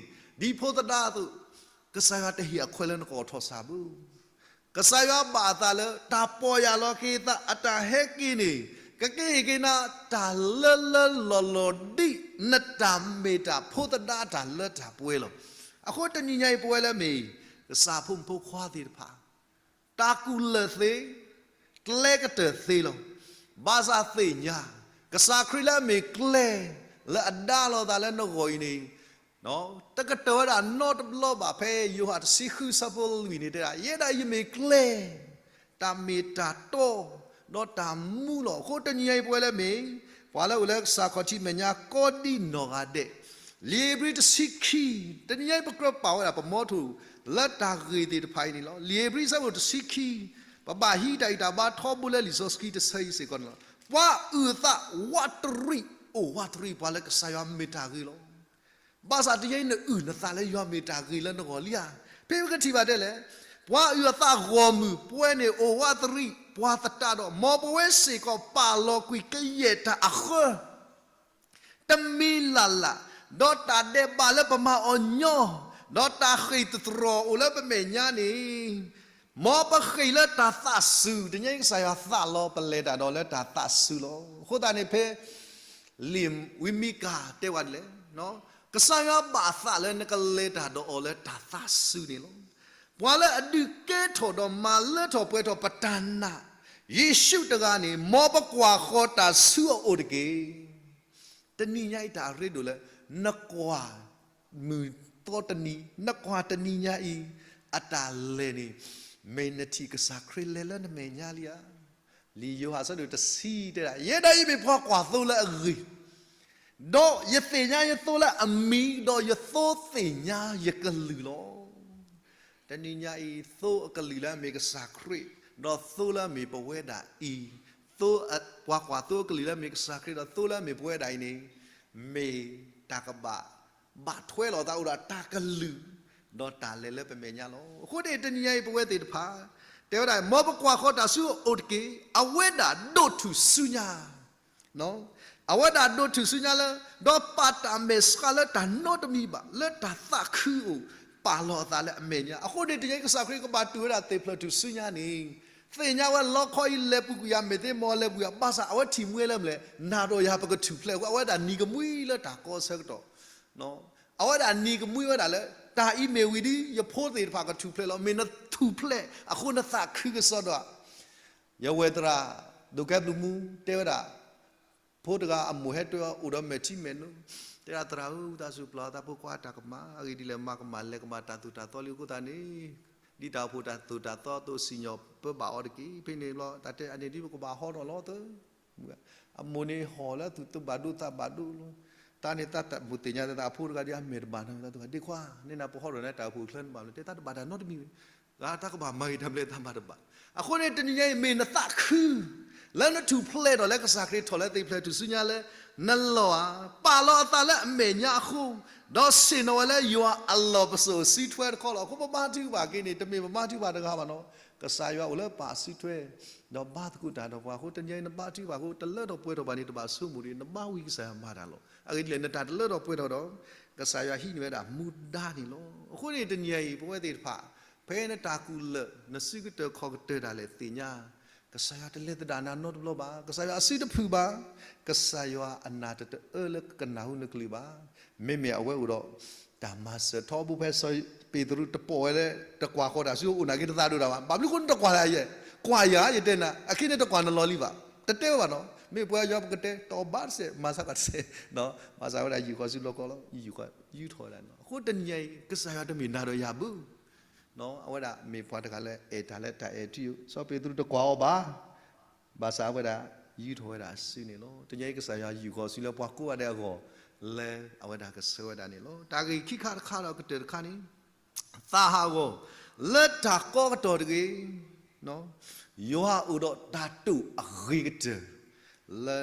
ဒ်ဖိသဒါအသိး, ကစၢ်ယွၤတဟ့ၣ်အခွဲးလၢနကအိးထီၣ်ဆၣ်ဘၣ်. ကစၢ်ယွၤဘၣ်အသးလၢ တၢ်ပီၢ်ယၢ်လီၤက့ၤသး အတၢ်ဟဲက့ၤန့ၣ်, ကက့ၤဟ့ၣ်က့ၤနၤ တၢ်လၢလၢလီၢ်လီၢ်ဒ် နတၢ်မ့ၢ်တၢ်ဖိသဒါတၢ်လၢတၢ်ပှဲၤလီၤ. အဃိတနံၤညါအံၤပဝဲလၢမ့ၢ် ကစၢ်ဖိမုၣ်ဖိခွါသ့ၣ်တဖၣ် တၢ်ကူၣ်လၢာ်သ့, ကျဲကတၢၢ်သ့လီၤ. ဘၣ်ဆၣ်သ့ၣ်ညါ, ကစၢ်ခရံာ်လၢအမ့ၢ်ကျဲ, လၢအဒါလီၤသးလၢနဂီၢ်အံၤန့ၣ်, တကတၢၢ်ဝဲဒၣ်နီတဘျီဘၣ်. ဖဲယိၤဟၣ်တဆံဃုဆၢဖိလွံၢ်န့ၣ်တဲဒၣ်, ယဲဒၣ်အံၤမ့ၢ်ကျဲ, တၢ်မ့ၢ်တၢ်တီ, ဒီးတၢ်မူလီၤ. အဃိတနံၤညါအံၤပဝဲလၢမ့ၢ် ပှၤလၢအိၣ်လၢကစၢ်ခီၣ်ထံးမဲာ်ညါကိးဒံနီၢ်ဂၤဒဲး, လံာ်ဧ့ၤဘြံၤတဆံခံ, တနံၤညါအံၤပကြၢးပာ်ဝဲဒၣ်ပမီထိၣ် လၢတၢ်ဂ့ၢ်သ့ၣ်တဖၣ်အံၤန့ၣ်လီၤ. လံာ်ဧ့ၤဘြံၤအဆၢဒိၣ်တဆံခံ, ပဘၣ်ဟံးတၢ်ဂံၢ်တၢ်ဘါထီဘိလၢလံာ်စီဆှံတဆၢအံၤစ့ၢ်ကီးန့ၣ်လီၤ. ပှၤအုၣ်အသးဝးတရံး အိၣ်ဝးတရံး ပှၤလၢကစၢ်ယွၤမ့ၢ်တၢ်ဂ့ၤလီၤ. ဘၣ်ဆၣ်တနံၤအံၤနအုၣ်နသးလၢယွၤမ့ၢ်တၢ်ဂ့ၤလၢနဂီၢ်လံဧါ. ဖဲပကထံၣ်ဘၣ်ဒ်လဲၣ်, ပှၤအုၣ်အသးဂီၢ်မုၢ်ပှဲၤန့ၣ် အိၣ်ဝးတရံး ပှၤသတးဒီး မ်ပဝဲစ့ၢ်ကီးပာ်လီၤကွံာ်ကယဲၢ်တၢ်အဃၢ တမံၤလၢ်လၢ်, ဒီးတၢ်ဒဲးဘးလၢပမၤအီၤညီ, ဒီးတၢ်ဃ့ၢ်သတြီၤအိၣ်လၢပမဲာ်ညါန့ၣ်, မ်ပဃ့ၢ်လၢတၢ်သးစူၤ, တနံၤအံၤကစၢ်ယွၤသးလီၤ ပလဲၤတၢ်ဒီးလၢတၢ်သးစူၤလီၤ. အဃိသတးန့ၣ်ဖဲ လံာ်ဝံမံကၤတဲဝဲဒ်လဲၣ်, ကစၢ်ယွၤဘၣ်သးလၢနကလဲၤတၢ်ဒီးအီၤလၢတၢ်သးစူၤန့ၣ်လီၤ. ပှၤလၢအဒုးကဲထီၣ်ဒီးမၤလၢထီၣ်ပှဲၤထီၣ်ပတၢ်နာ် ယ့ၣ်ၡူးတဂၤန့ၣ်, မ်ပကွၢ်ဃီၤတၢ်ဆူအအိၣ်တက့ၢ်. တနံၤညါအံၤတၢ်အရ့ဒိၣ်လၢ နကွၢ်မုၢ်သီတနံၤ, နကွၢ်တနံၤညါအံၤ အတၢ်လဲၤန့ၣ်, မ့ၢ်နထံၣ်ကစၢ်ခရံာ်လဲၤလၢနမဲာ်ညါလံဧါ. လံာ်ယိၤဟၣ်အဆၢဒိၣ်တဆံတဲဒၣ်, ယဲဒၣ်အံၤမ့ၢ်ပှၤကွၢ်သိလၢအဂ့ၢ်, ဒီးယသ့ၣ်ညါယသိလၢအမံၤ, ဒီးယသိသ့ၣ်ညါယကလုၢ်လီၤ. တနံၤညါအံၤ သိအကလုၢ်လၢအမ့ၢ်ကစၢ်ခရံာ်, ဒီးသိလၢအမ့ၢ်ပဝဲဒၣ်အံၤ, သိ, ပှၤကွၢ်သိအကလုၢ်လၢအမ့ၢ်ကစၢ်ခရံာ် ဒီးသိလၢအမ့ၢ်ပဝဲဒၣ်အံၤန့ၣ်, မ့ၢ်တၢ်ကဘၣ် ဘၣ်ထွဲလိာ်သးအိၣ်ဒီးတၢ်ကလုၢ်, ဒီးတၢ်လဲၤလၢပမဲာ်ညါလီၤ. အဃိန့ၣ် တနံၤညါအံၤပဝဲသ့ၣ်တဖၣ်, တဲဝဲဒၣ် မ်ပကွၢ်ဃီၤတၢ်ဆူအအိၣ်တက့ၢ်. အဝဲဒၣ်ဒိးထူၣ်စုညါ အဝဲဒၣ်ဒိးထူၣ်စုညါလၢ ဒီးပာ်တၢ်မဲာ်ဆှးလၢတၢ်နီတမံၤဘၣ်, လၢတၢ်သးခုအိၣ်, ပာ်လီၤအသးလၢအမဲာ်ညါ. အဃိန့ၣ် တနံၤအံၤ ကစၢ်ခရံာ်ကဘၣ်တူၢ်ဝဲဒၣ်သ့ၣ်ဖျၢၣ်ထူၣ်စုညါန့ၣ်, သ့ၣ်ညါဝဲလီခီအံၤ လဲၤပူၤကွံာ်ယၤ မ့ၢ်သ့မ့ၢ်လဲၤပူၤယၤ, ဘၣ်ဆၣ်အဝဲထံၣ်မှံဝဲလၢမနုၤလဲၣ်, နၤဒီးယၤပကထူၣ်ဖျဲးအဃိ အဝဲဒၣ်နံၤကမှံလၢတၢ်ကီအဆၢကတီၢ် အဝဲဒၣ်နံၤကမှံဝဲဒၣ်လၢ တၢ်အံၤမ့ၢ်ဝံၤဒီး ယဖိသ့ၣ်တဖၣ်ကထူၣ်ဖျဲးလီၤ. မ့ၢ်နထူၣ်ဖျဲးအဃိ နသးခုကစီဒီဧါ. ယဝဲၢ်သရၣ် ဒိၣ်ကဲဘျုးမူ တဲဝဲဒၣ် ဖိတဂၤအမိၢ်ဟဲတဲအီၤ အိၣ်ဒီးမဲာ်ထံမဲာ်နိ, တဲဒၣ် သရၣ်ဧၢ, ဝံသးစူၤပျၢ်အသးဖိခွါတၢ်ကမၣ်, အဂ့ၢ်ဒ်လဲၣ် မၤကမၣ်လဲၤကမၣ်တၢ်သိၣ်တၢ်သီလံအဃိသတးန့ၣ်, ဒ်တၢ်အိၣ်ဖှိၣ်တၢ်သိၣ်တၢ်သီအသိး စံၣ်ညီၣ်ပၢဘၣ်အီၤတက့ၢ်. ဖဲန့ၣ်ဘျီ တၢ်တဲအန့ၣ်ဒ်ပကဘၣ်ဟီထီၣ်လီၤသၢ အမိၢ်န့ၣ်ဟီၣ်လၢသူၣ်တဘၣ်ဒိသးဘၣ်ဒိလီၤ. တၢ်န့ၣ်တၢ်မိၢ်သ့ၣ်ညါသးအဖိတဂၤဒီးအမဲာ်တဘၣ်နီတဂၤ, ဒ့ခွါ, န့ၢ်နၤပဟီထီၣ်န့ၣ် တၢ်အိၣ်ဖှိၣ်ချၢန့ၣ်ဘၣ်မနုၤလဲၣ်, တဲတၢ်တဘၣ်တၢ်နီတမံၤ, တၢ်ကဘၣ်မၤဂ့ၤတၢ်မနုၤလဲၣ် တၢ်မၤတဘၣ်. အဃိန့ၣ် တနံၤညါအံၤ မ့ၢ်နသးခု လၢနထူၣ်ဖျဲးထီၣ်လၢကစၢ်ခရံာ်ထီၣ်လၢသ့ၣ်ဖျၢၣ်ထူၣ်စုညါလၢ နလီၢ်ဧါ, ပာ်လီၤအသးလၢအမဲာ်ညါအဃိ, ဒီးဆ့ၣ်နီၤဝဲလၢယွၤအလီၢ်ပစိာ်စုထွဲတခီလီၤ. အဃိပဘါထုကဖၣ်က့ၤန့ၣ် တမ့ၢ်ပဘါထုကဖၣ်တဂၤဘၣ်နီၤ, ကစၢ်ယွၤအိၣ်လၢပာ်စုထွဲ ဒီးဘါသကိးတၢ်ဒီးပှၤအဃိ တနံၤအံၤနဘါထုကဖၣ်အဃိ တလၢထီၣ်ပှဲၤထီၣ်ဘၣ်န့ၣ် တဘၣ်ဆိကမိၣ်တဂ့ၤ, နဘါဝံၤကစၢ်ယွၤမၤတၢ်လီၤ. အဂ့ၢ်ဒ်လဲၣ် နတၢ်တလၢထီၣ်ပှဲၤထီၣ်ဒီး ကစၢ်ယွၤဟံးန့ၢ်ဝဲဒၣ်မူဒါန့ၣ်လီၤ. အဃိန့ၣ် တနံၤအံၤ ပဝဲသ့ၣ်တဖၣ် ဖဲနတၢ်ကူၣ်လၢာ် နစုကတၢၢ်ခီၣ်ကတၢၢ်ဒၣ်လဲာ်သ့ၣ်ညါ, ကစၢ်ယွၤတလဲၤသဒၣ်နၤနီတဘျီဘၣ်, ကစၢ်ယွၤအစုတဖုၣ်ဘၣ်, ကစၢ်ယွၤအနၢ်တတအၢလၢကနၢ်ဟူနကလုၢ်ဘၣ်. မ့မ့ၢ်အဝဲအိၣ်ဒီး တၢ်မၤစၢၤထီဘိဖဲစီၤပ့းတရူးတပိာ်ဝဲလၢ တကွၢ်ဃီၤတၢ်ဆူအအိၣ်နာ်က့တသးဒိၣ်တၢ်ဘၣ်. ဘၣ်မနုၤအဃိနတကွၢ်တၢ်ယဲ, ကွၢ်ယၤ ယတဲနၤ, အခဲန့ၣ်တကွၢ်နလီၢ်လံၤဘၣ်. တတဲဝဲဘၣ်နီၤ, မ့ၢ်ပှၤယွၤပကတဲ တအီၣ်ဘၣ်တစဲး မၤစၢ်ကီၢ်တစဲး, မၤစၢ်ဝဲဒၣ်ယုၢ်ဃီၤစုလီၢ်ကီၢ်လီၤ, ယုၢ်ဃီၤ ယူထီၣ်ဝဲဒၣ်န့ၣ်လီၤ. အဃိတနံၤအံၤ ကစၢ်ယွၤတမ့ၢ်နၤဒီးယၤဘၣ် အဝဲဒၣ်မ့ၢ်ပှၤတဂၤလၢအဲၣ်တၢ်လၢတၢ်အဲၣ်ထံဧိၤ, စီၤပ့းတရူးတကွၢ်အီၤဘၣ်, ဘၣ်ဆၣ်အဝဲဒၣ် ယူထီၣ်ဝဲဒၣ်အစုန့ၣ်လီၤ. တနံၤအံၤကစၢ်ယွၤယူၢ်ဃီၤစုလၢပှၤကိးဂၤဒဲးအဂီၢ် လၢအဝဲဒၣ်ကဆၢဝဲဒၣ်န့ၣ်လီၤ. တၢ်ဂ့ၢ်ခံခါတခါဒီးကတၢၢ်တခါန့ၣ်, သးဟးဂီၤ လၢတၢ်ကီကတီၢ်တဂ့ၤ ယွၤအိၣ်ဒီးတၢ်တိာ်အဂ့ၤကတၢၢ် လၢ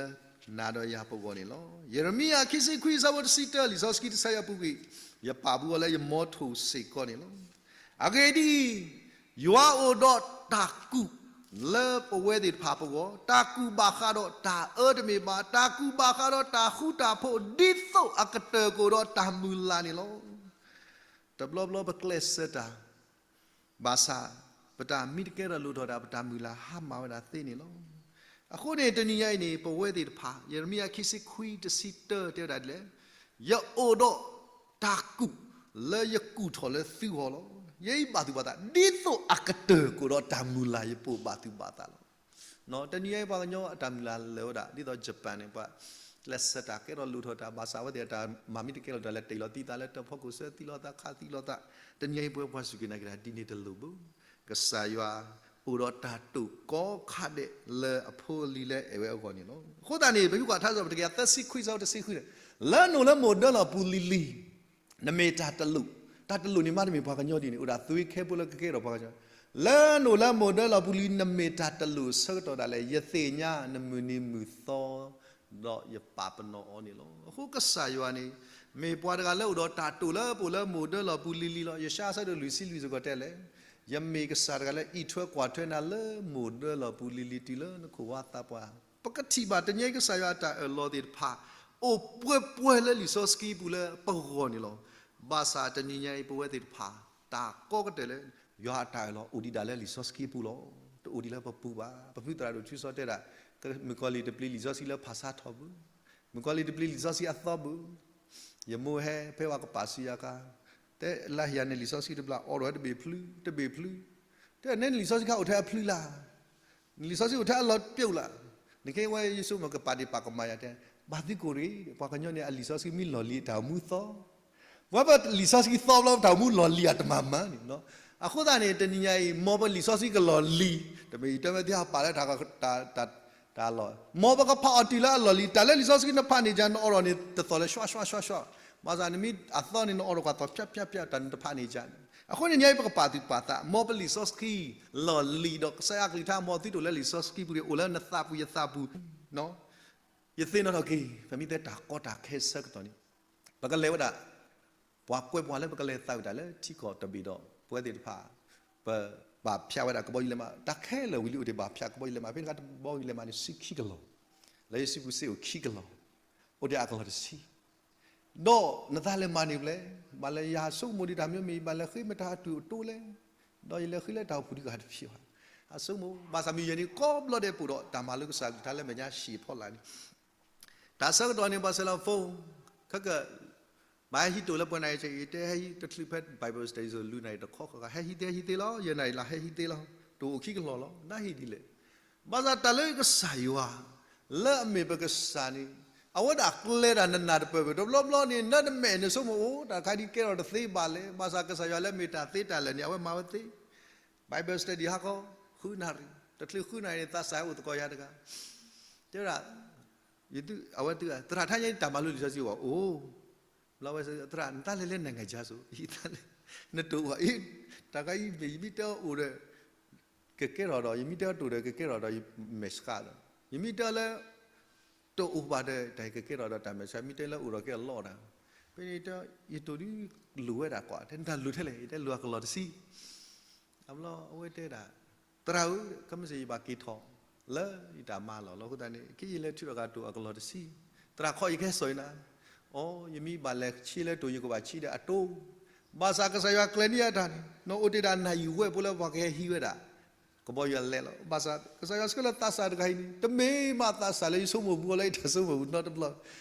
နၤဒီးယၤပဂီၢ်န့ၣ်လီၤ. ယရမံယၤခံဆံခွံ အဆၢဖိတဆံတၢ လံာ်စီဆှံတဆၢယၤပူၤကွံာ်, ယပာ်ဘူးအီၤလၢယမီထိၣ်စ့ၢ်ကီးန့ၣ်လီၤ. အဂ့ၢ်ဒ်အံၤ, ယွၤအိၣ်ဒီးတၢ်ကူၣ် လၢပဝဲသ့ၣ်တဖၣ်ပဂီၢ်, တၢ်ကူၣ်ဘၣ်ဃးဒီးတၢ်အၢတမ့ၢ်ဘၣ်, တၢ်ကူၣ်ဘၣ်ဃးဒီးတၢ်ဃူတၢ်ဖိး ဒ်သိးအကတၢၢ်ကအိၣ်ဒီးတၢ်မုၢ်လၢ်န့ၣ်လီၤ. တဘျီဘျီပကျဲးစၢးတၢ် ဘၣ်ဆၣ် ပတၢ်မံတကဲထီၣ်လိၣ်ထီၣ်ဒၣ် ပတၢ်မုၢ်လၢ်ဟါမၢ်ဝဲဒၣ်သ့န့ၣ်လီၤ. အဃိန့ၣ် တနံၤညါအံၤန့ၣ် ပဝဲသ့ၣ်တဖၣ် ယံးရမံယၤခံဆံခွံတဆံတၢတဲဝဲဒၣ်ဒ်လဲၣ်, ယအိၣ်ဒီးတၢ်ကူၣ်လၢယကူၣ်ထီၣ်လၢသုဂီၢ်လီၤ. ယဲအံၤဘၣ်သူၣ်ဘၣ်သး ဒ်သိးအကတၢၢ်ကအိၣ်ဒီးတၢ်မုၢ်လၢ်ယပအိၣ်ဘၣ်သူၣ်ဘၣ်သးလီၤ. တနံၤညါအံၤပှၤကညီအတၢ်မုၢ်လၢ်လၢာ်ဝဲဒၣ် ဒ်သိး Japan န့ၣ် ပှၤကျဲးစၢးတၢ်ကဲထီၣ်လိၣ်ထီၣ်တၢ် ဘၣ်ဆၣ်အဝဲသ့ၣ်အတၢ်မၤမံတကဲထီၣ်တၢ်လဲၣ် တ့ၢ်လီၤသံသးလၢတၢ်ဖီခိၣ် ဆၢသံလီၤသး ခးသံလီၤသး, တနံၤညါအံၤပဝဲပှၤစူၢ်က့ၤနာ်က့ၤတၢ်ဒ်န့ၣ်တလိၣ်ဘၣ်. ကစၢ်ယွၤအိၣ်ဒီးတၢ်တိာ်ကိးခါဒဲးလၢအဖိအလံၤလၢအဲၣ်ဝဲအဂီၢ်န့ၣ်လီၤ. အဃိသတးန့ၣ် ပယူးယီၣ်ထါစံးထီၣ်ပတြၢၤယၤသၢဆံခွံ အဆၢဖိတဆံဃုန့ၣ်, လၢနအိၣ်လၢမိၢ်ဒၢလီၢ်ပူၤလံၤလံၤ နမ့ၢ်တၢ်တလိၣ်, တၢ်တလိၣ်န့ၣ်မ့တမ့ၢ်ပှၤကညီဒ်န့ၣ် အိၣ်ဒၣ်သွ့ခဲဖိလၢကကဲထီၣ်ပှၤကညီ, လၢနအိၣ်လၢမိၢ်ဒၢလီၢ်ပူၤလံၤ နမ့ၢ်တၢ်တလိၣ်အဆၢကတီၢ်ဒၣ်လဲာ် ယသ့ၣ်ညါနမုၢ်နံၤမုၢ်သီ ဒီးယပာ်ပနီၣ်အီၤန့ၣ်လီၤ. အဃိကစၢ်ယွၤန့ၣ် မ့ၢ်ပှၤတဂၤလၢအိၣ်ဒီးတၢ်တိာ်လၢပအိၣ်လၢမိၢ်ဒၢလီၢ်ပူၤလံၤလံၤလီၤ. ယၡါယၤအဆၢဒိၣ်လွံၢ်ဆံလွံၢ်စ့ၢ်ကီးတဲလဲၣ်, ယမ့ၢ်ကစၢ်တဂၤလၢအံးထွဲကွၢ်ထွဲနၤလၢမိၢ်ဒၢလီၢ်ပူၤလံၤလံၤတုၤလၢနခိၣ်ဝါသးပှၢ်, ပကထံၣ်ဘၣ်တနံၤအံၤကစၢ်ယွၤအတၢ်အၢၣ်လီၤသ့ၣ်တဖၣ် အိၣ်ပှဲၤပှဲၤလၢလံာ်စီဆှံအပူၤလၢပဂီၢ်န့ၣ်လီၤ. ဘၣ်ဆၣ်တနံၤညါအံၤပဝဲသ့ၣ်တဖၣ် တၢ်ကီကတၢၢ်လၢ ယွၤအတၢ်အၢၣ်လီၤအိၣ်ဒံးဒၣ်လၢလံာ်စီဆှံအပူၤလီၤ. တအိၣ်ဒံးလၢပပူၤဘၣ်. ပဖုသရၣ်ဒိၣ်ထူစီတဲဒၣ်, မုၣ်ကီၤလံၢ်တပျံၤလံာ်စီဆှံလၢဖၣ်ဆါထီၣ်ဘၣ်, မုၣ်ကီၤလံၢ်တပျံၤလံာ်စီဆှံအသီဘၣ်. ယမိၢ်ဟဲဖဲပှၤကပာ်စုယၤအခါ, တဲလၢဟံၣ်ယၤန့ၣ်လံာ်စီဆှံတဘျီ အိးထီၣ်ဝဲတဘ့ၣ်ဖျုး တဘ့ၣ်ဖျုး, တဲန့ၣ်လံာ်စီဆှံခါအိၣ်ထဲအဖျုးလၢ် နလံာ်စီဆှံအိၣ်ထဲအလီၤပျိာ်လၢ်. နကဲဝဲယဆိကမိၣ်ကပာ်ဒ့ၣ်ပာ်ကမၣ်ယၤတဲ, ဘၣ်သံကိၣ်ရ့ၣ်, ပှၤကညီန့ၣ် အလံာ်စီဆှံမ့ၢ်လီၢ်လံၤအတၢ်အိၣ်မူသီ, ပှၤပလံာ်စီဆှံသီဘျီ ပတၢ်အိၣ်မူလီၢ်လံၤအတမၤမၤန့ၣ်. အဃိသတးန့ၣ် တနံၤညါအံၤ မ်ပလံာ်စီဆှံကလီၢ်လံၤ, တမ့ၢ်အံၤတဲမ့ၢ်သ့ဟးပာ်လၢတၢ်လီၢ်, မ်ပကဖးအီၤတုၤလၢအလီၢ်လံၤ, တၢ်လၢလံာ်စီဆှံနဖးန့ၢ်ယၤ နအိးထီၣ်န့ၣ် တသီၣ်လၢ ရှွၣ်ရှွၣ်ရှွၣ်ရှွၣ်, ဘၣ်ဆၣ်နမ့ၢ်အသီန့ၣ် နအိးထီၣ်ကွၢ်သီၣ်ဖၠးဖၠးဖၠး တၢ်နတဖးန့ၢ်ယၤန့ၣ်. အဃိန့ၣ် ညါအံၤပကပာ်သူၣ်ပာ်သး မ်ပလံာ်စီဆှံ လီၢ်လံၤဒီးကစၢ်ယွၤအကလုၢ်ကထါ မ်သုတအိၣ်လၢလံာ်စီဆှံပူၤန့ၣ် အိၣ်လၢနသးပူၤယသးပူၤ, ယသ့ၣ်နီၣ်ထီၣ်က့ၤ ပမ့ၢ်တဲတၢ်ကီတၢ်ခဲဆၢကတီၢ်န့ၣ် ပကလဲၤဝဲဒၣ် ပှၤကွဲးပှၤလၢပကလဲၤသးဝံၣ်တၢ်လၢထံကီၢ်တဘ့ၣ်ဒီး ပဝဲသ့ၣ်တဖၣ် ပဘၣ်ဖၠးဝဲဒၣ်ကဘီယူၤလဲးမး, တၢ်ခဲလၢာ်ဝံၤလံအိၣ်တ့ၢ်ဘၣ်ဖၠးကဘီယူၤလဲးမး, ဖဲန့ၣ်အခါကဘီယူၤလဲးမးန့ၣ် စုခံကလီၢ်, လၢယစုပူၤစ့အိၣ်ခံကလီၢ်, အိၣ်ဒံးအကလီၢ်တဆံ ဒီးနသးလဲၤမၤန့ၢ်ဖဲလဲၣ်, ဘၣ်လဲၤယဆိကမိၣ်ဒံးတၢ်မံၤမံၤ, ဘၣ်လဲၤဃ့မ့ၢ်တၢ်အတုၢ်အတိလၢ, ဒီးယလဲၤဃ့လၢတၢ်အိၣ်ဖှိၣ်ဒံးဂၤတဖျၢၣ်ဘၣ်. အဆိကမိၣ် ဘၣ်ဆၣ်မုၢ်ယဲၢ်န့ၣ် ကိးဘျီဒဲးပိာ်ဒီးတၢ်မၤလိကစၢ်အကလုၢ်ကထါလၢအမဲာ်ညါဟံၣ်အဖီလာ်န့ၣ်, တၢ်ဆၢကတီၢ်န့ၣ် ဘၣ်ဆၣ်လၢ phone ခဲက ဘၣ်ဟဲဟံးတိၢ်လၢပှဲၤနၤအံၤ ယတဲဟဲဟံးတချုးဖဲ Bible study စ့ၢ်လွံၢ်နၣ်ရံၣ်တခီဃီဃီ ဟဲဟံးတဲဟံးသ့လီၤ, ယဲၢ်နၣ်ရံၣ်လၢဟဲဟံးသ့လီၤ, တအိၣ်ခံကလီၢ်လီၤ, နဟံးဒ်လဲၣ်. ဘၣ်ဆၣ်တၢ်လၢကစၢ်ယွၤ လၢအမ့ၢ်ပကစၢ်န့ၣ် အဝဲဒၣ်ကျဲဒၣ်နနၢ်တပၢၢ်ဘၣ် တဘျီဘျီန့ၣ် နတမဲာ်နဆိကမိၣ်အိၣ် တၢ်ခါဒ်ကဲထီၣ်တသ့ဘၣ်လဲၣ်, ဘၣ်ဆၣ်ကစၢ်ယွၤလၢမ့ၢ်တၢ်သ့တၢ်လၢာ်န့ၣ် အဝဲမၤဝဲသ့ Bible study ဟါခီ ဃုနၣ်ရံၣ်, တချုးဃုနၣ်ရံၣ်န့ၣ် သးစၢ်အိၣ်သကိးယၤတဂၤ, တဲဝဲဒၣ်, အဝဲ သရၣ် ထဲညါတၢ်မၤလိလံာ်စီဆှံအဂီၢ်အိၣ်, ဘျီဝဲ သရၣ် နသးလဲၤလၢ နိုင်ငံခြား စိၤ, နတအိၣ်ဘၣ်အံၤ, တၢ်ခါအံၤမ့ၢ် ယမ့ၢ်တဲအီၤအိၣ်ဒီး ကကဲထီၣ်ဒီး ယမ့ၢ်တဲအီၤတအိၣ်ဒီး ကကဲထီၣ်ဒီးမဲာ်ဆှးဒီး ယမ့ၢ်တဲအီၤလၢ တအိၣ်ဘၣ်ဒီး တၢ်ကကဲထီၣ်ဒီးတၢ်မဲာ်ဆှး, မ့ၢ်တဲလၢအိၣ်ဒီးကဲအလီၢ်တၢ်, ဖဲန့ၣ်တဲ ယတိၢ်ဒုးလိၣ်ဝဲဒၣ်ကွၢ်, တဲနတၢ်လိၣ်ထဲလဲၣ်, ယတဲလိၣ်အကလီၢ်တဆံ, အဘျီအဝဲတဲဒၣ်, သရၣ်ဧၢ, ခဲမုၢ်ဆ့ၣ်ယဘၣ်က့ၤထီၣ် လၢယတၢ်မၤလီၢ်လီၤ, အဃိသတးန့ၣ် ခဲအံၤယလဲၤထုးထီၣ်က့ၤတိၢ်အကလီၢ်တဆံ, သရၣ် ခီယကဟဲစိာ်အံၤနၤ, အိ ယမ့ၢ်ဘၣ်လဲၤဆံလၢတိၢ် ယကဘၣ်ဆံဒီးအတိၢ်, ဘၣ်ဆၣ်ကစၢ်ယွၤကျဲၤန့ၢ်အတၢ်န့ၣ် နအိၣ်တ့ၢ်ဒၣ်နၣ်ရံၣ်ဝဲဖိလၢပှၤကဟဲဟံးဝဲဒၣ် ကဘီယူၤအလဲလီၤ. ဘၣ်ဆၣ်ကစၢ်ယွၤဆှၢလၢသးစၢ်တဂၤအံၤန့ၣ် တမ့ၢ်မးသးစၢ်လၢယဆိကမိၣ်ဘူးအီၤလၢယတၢ်ဆိကမိၣ်ဘူးနီတဘျီ,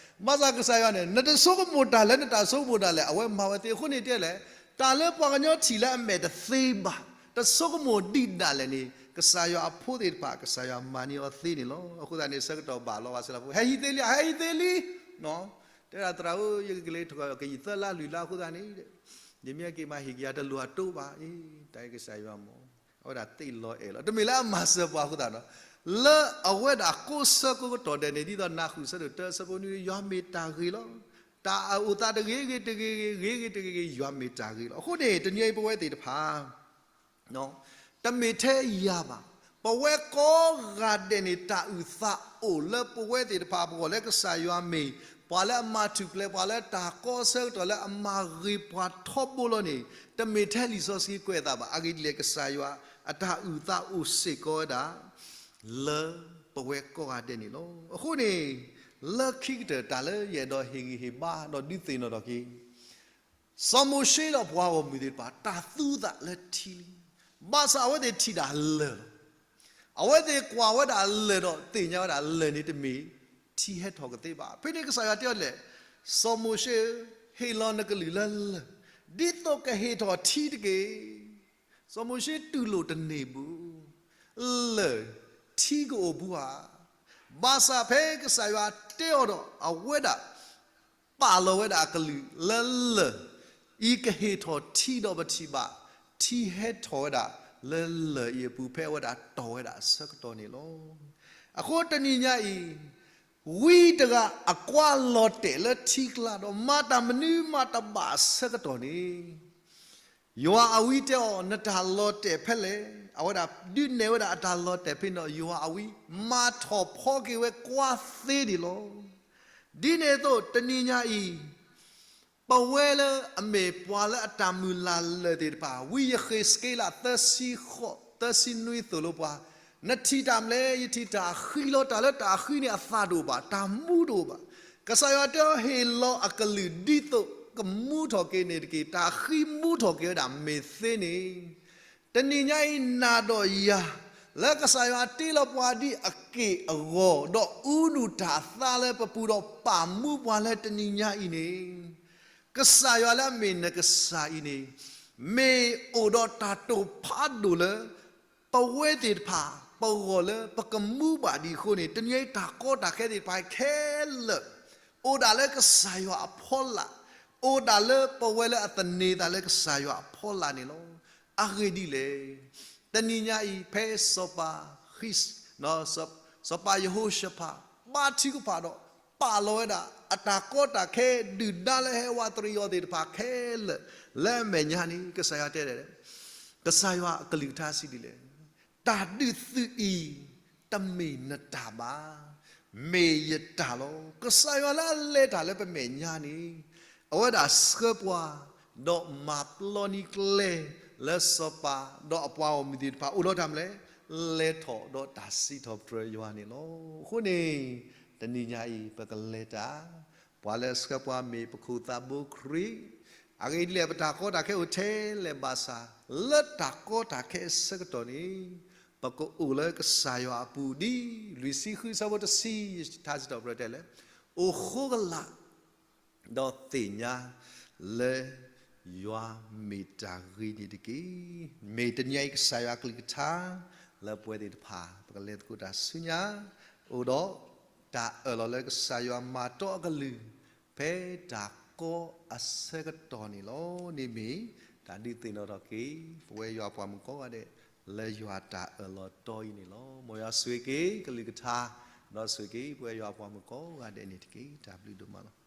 ဘၣ်ဆၣ်ကစၢ်ယွၤန့ၣ် နတဆိကမိၣ်တၢ်လၢနတၢ်ဆိကမိၣ်ဒၣ်လဲာ် အဝဲမၤဝဲသ့အဃိန့ၣ်တဲလဲၣ်, တၢ်လၢပှၤကညီထံၣ်လၢအမဲာ်တသ့ဘၣ်, တဆိကမိၣ်ဒံးဒၣ်လဲာ်န့ၣ် ကစၢ်ယွၤအဖိသ့ၣ်တဖၣ် ကစၢ်ယွၤမၤန့ၢ်အီၤသ့န့ၣ်လီၤ. အဃိသတးန့ၣ် ဆၢကတီၢ်ဘၣ်လီၤဘၣ်ဆၢလၢဖိ ဟဲဟံးသ့လံ ဟဲဟံးသ့လံ, တဲဒၣ်သရၣ်ဧၢ, ယကကလဲၤထီၣ်ကယံာ်သၢလါလွံၢ်လါအဃိသတးန့ၣ် ယမ့ၢ်က့ၤမၤဟ့ၣ်က့ၤယၤတလိၣ်အတိၢ်ဘၣ်အံၤ, တၢ်အံၤကစၢ်ယွၤမ့ၢ် အဝဲဒၣ်သ့ၣ်လီၤအဲၣ်လီၤ, တမ့ၢ်လၢအမၤစၢၤပှၤအဃိသတးဒီး လၢအဝဲဒၣ်ကိးဆၢကိးကတီၢ်ဒဲးန့ၣ် ဒ်သိးနၢ်ဟူဆၢဒိၣ်တၢအဆၢဖိနွံ ယွၤမ့ၢ်တၢ်ဂ့ၤလီၤ. တၢ်အအိၣ်သးတဂ့ၤဂ့ၤတဂ့ၤဂ့ၤ ဂ့ၤဂ့ၤတဂ့ၤဂ့ၤ ယွၤမ့ၢ်တၢ်ဂ့ၤလီၤ. အဃိန့ၣ် တနံၤအံၤပဝဲသ့ၣ်တဖၣ် တမ့ၢ်ထဲယၤဘၣ်. ပဝဲကိးဂၤဒဲးန့ၣ် တၢ်အုၣ်သးအိၣ်လၢပဝဲသ့ၣ်တဖၣ်အပဂီၢ်လၢကစၢ်ယွၤမ့ၢ် ပှၤလၢအမၤထူၣ်ဖျဲး ပှၤလၢတၢ်ကီဆၢကတီၢ်လၢအမၤဂ့ၤပှၤထီဘိလီၤန့ၣ် တမ့ၢ်ထဲလံာ်စီဆှံကွဲးအသးဘၣ်. အဂ့ၢ်ဒ်လဲၣ် ကစၢ်ယွၤအတၢ်အုၣ်သးအိၣ်စ့ၢ်ကီးဝဲဒၣ် လၢပဝဲကိးဂၤဒဲးန့ၣ်လီၤ. အဃိန့ၣ် လၢခံကတၢၢ်တၢ်လၢယအဲၣ်ဒိးဟ့ၣ်ဂံၢ်ဟ့ၣ်ဘါ ဒီးဒုးသ့ၣ်နီၣ်ထီၣ်က့ၤ စီၤမိၤၡ့ဒီးပှၤဂီၢ်မုၢ်သ့ၣ်တဖၣ် တၢ်သူသးလၢထံလံ. ဘၣ်ဆၣ်အဝဲသ့ၣ်ထံၣ်ဒၣ်လၢၢ်လီၤ. အဝဲသ့ၣ်ကွၢ်ဝဲဒၣ်လၢၢ်ဒီးသ့ၣ်ညါဝဲဒၣ်လၢၢ်န့ၣ်တမ့ၢ်ထံဟဲထီၣ်ကသ့ဘၣ်. ဖဲန့ၣ်ကစၢ်ယွၤတဲအီၤဒ်လဲၣ်, စီၤမိၤၡ့ဧၢ, ဟ့ၣ်လီၤနကလုၢ်လၢလၢၢ်, ဒ်သိးကဟ့ၣ်ထီၣ်ထံတက့ၢ်. စီၤမိၤၡ့တူၢ်လိာ်တန့ၢ်ဘူး, လၢၢ်ထံကအိၣ်ဘူးဧါ. ဘၣ်ဆၣ်ဖဲကစၢ်ယွၤတဲအီၤဒီး အဝဲဒၣ် ပာ်လီၤဝဲဒၣ်အကလုၢ်လၢလၢၢ်အံၤကဟ့ၣ်ထီၣ်ထံဒီးပထံၣ်ဘၣ် ထံဟဲထီၣ်ဝဲဒၣ်လၢလၢၢ်အံၤအပူၤ ဖဲအဝဲဒၣ်တီၢ်ဝဲဒၣ်အဆၢကတီၢ်န့ၣ်လီၤ. အဃိတနံၤညါအံၤ ဝံတဂၤအကွၢ်လီၤတဲာ်လၢထံကျါဒီး မၤတၢ်မနုၤမးတဘၣ်အဆၢကတီၢ်န့ၣ် ယွၤအဝံတဲအီၤ နတၢ်လီၤတဲာ်ဖဲလဲၣ်. အဝဲဒၣ်ဒုးနဲၣ်ဝဲဒၣ်အတၢ်လီၤတဲာ်ဖဲန့ၣ်ဒီး ယွၤအဝံမၤထီၣ်ဖီက့ၤဝဲကွၢ်သ့ဒံးလီၤ. ဒ်န့ၣ်အသိး တနံၤညါအံၤ ပဝဲလၢအမ့ၢ်ပှၤလၢအတၢ်မုၢ်လၢ်လၢာ်သ့ၣ်တဖၣ် ဝံယဃ့းစက့လး သၢဆံဃိး သၢဆံနွံသိၣ်လိပှၤ, နထံၣ်တၢ်မနုၤလဲၣ်, ယထံၣ်တၢ်ဃံလီၤ. တၢ်လၢတၢ်ဃံန့ၣ် အသၣ်တအိၣ်ဘၣ်, တၢ်မူတအိၣ်ဘၣ်. ကစၢ်ယွၤတဲအီၤ ဟ့ၣ်လီၤအကလုၢ်ဒ်သိးကမူထီၣ်က့ၤန့ၣ်တက့ၢ်. တၢ်ဃံမူထီၣ်က့ၤဝဲဒၣ်မ့ၢ်သ့န့ၣ် တနံၤညါအံၤ နၤဒီးယၤ လၢကစၢ်ယွၤတ့လီၤပှၤဒ်အက့ၢ်အဂီၤ ဒီးအူနူၢ်တၢ်သါလၢပပူၤဒီးပာ်မူပှၤလၢတနံၤညါအံၤန့ၣ် ကစၢ်ယွၤလၢအမ့ၢ်နကစၢ်အံၤန့ၣ် မ့ၢ်အိၣ်ဒီးတၢ်တိာ်ဖးဒိၣ်လၢ ပဝဲသ့ၣ်တဖၣ် ပဂီၢ်လၢပကမူဘၣ်ဒံးအဃိန့ၣ် တနံၤအံၤတၢ်ကီတၢ်ခဲသ့ၣ်တဖၣ်ခဲလၢာ် အိၣ်ဒၣ်လၢကစၢ်ယွၤအဖီလာ်, အိၣ်ဒၣ်လၢပဝဲလၢအသန့ၤသးလၢကစၢ်ယွၤအဖီလာ်န့ၣ်လီၤ. အဂ့ၢ်ဒ်လဲၣ်, တနံၤညါအံၤ ဖဲစီၤပၤ စီၤပၤယဟိၤၡဖး ဘါထုကဖၣ်ဒီး ပာ်လီၤဝဲဒၣ် အတၢ်ကီတၢ်ခဲ ဒုၣ်ဒါလၢဟဲဝးတရံးအီၤသ့ၣ်တဖၣ်ခဲလၢာ် လၢအမဲာ်ညါန့ၣ် ကစၢ်ယွၤတဲဒၣ် ကစၢ်ယွၤအကလုၢ်ကထါစံးဒ်လဲၣ်, တၢ်ဒုးသုးအံၤ တမ့ၢ်နတၢ်ဘၣ်, မ့ၢ်ယတၢ်လီၤ. ကစၢ်ယွၤလၢအလဲၤတၢ်လၢပမဲာ်ညါန့ၣ် အဝဲဒၣ်ဆှၢပှၤ ဒီးမၤပျီနံၤကျဲ လၢစီၤပၤ ဒီးအပှၤဂီၢ်မုၢ်သ့ၣ်တဖၣ် အိၣ်ဒီးတၢ်မနုၤလဲၣ်, လဲၤထီၣ်ဒီးတၢ်စံးထီၣ်ပတြၢၤယွၤန့ၣ်လီၤ. အဃိန့ၣ် တနံၤညါအံၤ ပကလဲၤတၢ် ပှၤလၢအဆှၢပှၤမ့ၢ်ပခိၣ်သးဘိခရံာ်, အဂ့ၢ်ဒ်လဲၣ် ပတၢ်ကီတၢ်ခဲအိၣ်ထဲလဲၣ်ဘၣ်ဆၣ်, လၢတၢ်ကီတၢ်ခဲအဆၢကတီၢ်န့ၣ်, ပကအိၣ်လၢကစၢ်ယွၤအပူၤဒ်လွံၢ်ဆံဃုအဆၢဖိတဆံ, ထါစံးထီၣ်ပတြၢၤတဲလဲၣ်, အိၣ်ဃိကလာ် ဒီးသ့ၣ်ညါလၢ ယွၤမ့ၢ်တၢ်ဂ့ၤန့ၣ်တက့ၢ်. မ့ၢ်တနံၤအံၤကစၢ်ယွၤကလုၢ်ကထါ လၢပဝဲသ့ၣ်တဖၣ် ပကလဲၤသကိးတၢ်ဆူညါ, အိၣ်ဒီးတၢ်အၢၣ်လီၤလၢကစၢ်ယွၤမၤတီအကလုၢ် ဖဲတၢ်ကီအဆၢကတီၢ်န့ၣ်လီၤ. န့ၣ်မ့ၢ်တၢ်ဒုးသ့ၣ်နီၣ်ထီၣ်က့ၤ ပဝဲယွၤပှၤမုၣ်ကိးဂၤဒဲး လၢယွၤတၢ်အၢၣ်လီၤတီအံၤန့ၣ်လီၤ. မ်ယွၤဆိၣ်ဂ့ၤက့ၤကလုၢ်ကထါ, ဒီးဆိၣ်ဂ့ၤက့ၤပဝဲယွၤပှၤမုၣ်ကိးဂၤဒဲးန့ၣ်တက့ၢ်. တၢ်ဘျုးဒိၣ်မးလီၤ.